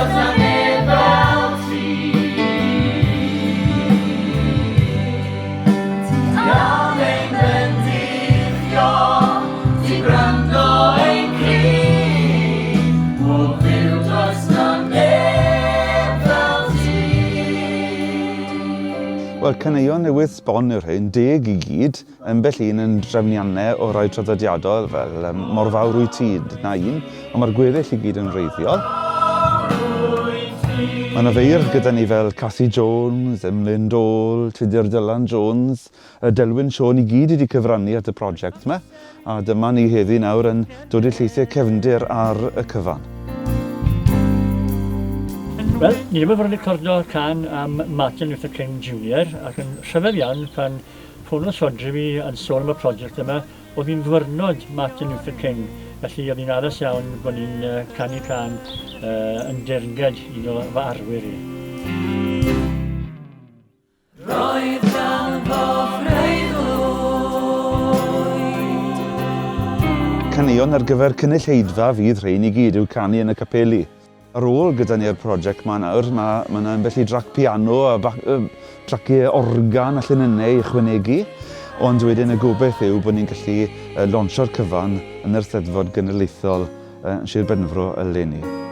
Does 'na neb fel ti. Ti am ein bendithio, ti'n gwrando ein cri. O Dduw, does 'na neb fel ti. Wel, caneuon newydd sbon yw'r rhain, deg i gyd. Ambell un yn drefniannau o rai traddodiadol fel um, Mor Fawr Wyt Ti, dyna un, ond mae'r gweddill i gyd yn wreiddiol. Mae yna feirdd gyda ni fel Cathy Jones, Emlyn Dole, Tudur Dylan Jones, Delwyn Siôn i gyd wedi cyfrannu at y prosiect yma. A dyma ni heddi nawr yn dod i'r lleithiau cefndir ar y cyfan. Wel, ni ddim yn fod yn recordo can am Martin Luther King Jr. ac yn rhyfedd iawn pan Ffonodd Rhodri fi yn sôn am y prosiect yma, oedd hi'n ddwyrnod Martin Luther King, felly oedd hi'n addas iawn bod ni'n canu cân yn deyrnged un o fy arwyr i. Roedd ganddo freuddwyd. Caneuon ar gyfer cynulleidfa fydd rhein i gyd i'w canu yn y capeli. Ar ôl gyda ni'r prosiect 'ma nawr, mae ma' 'na ambell i drac piano a traciau organ a llinynnau i ychwanegu, ond wedyn y gobaith yw bod ni'n gallu lawnsio'r cyfan yn yr Eisteddfod Genedlaethol yn Sir Benfro eleni.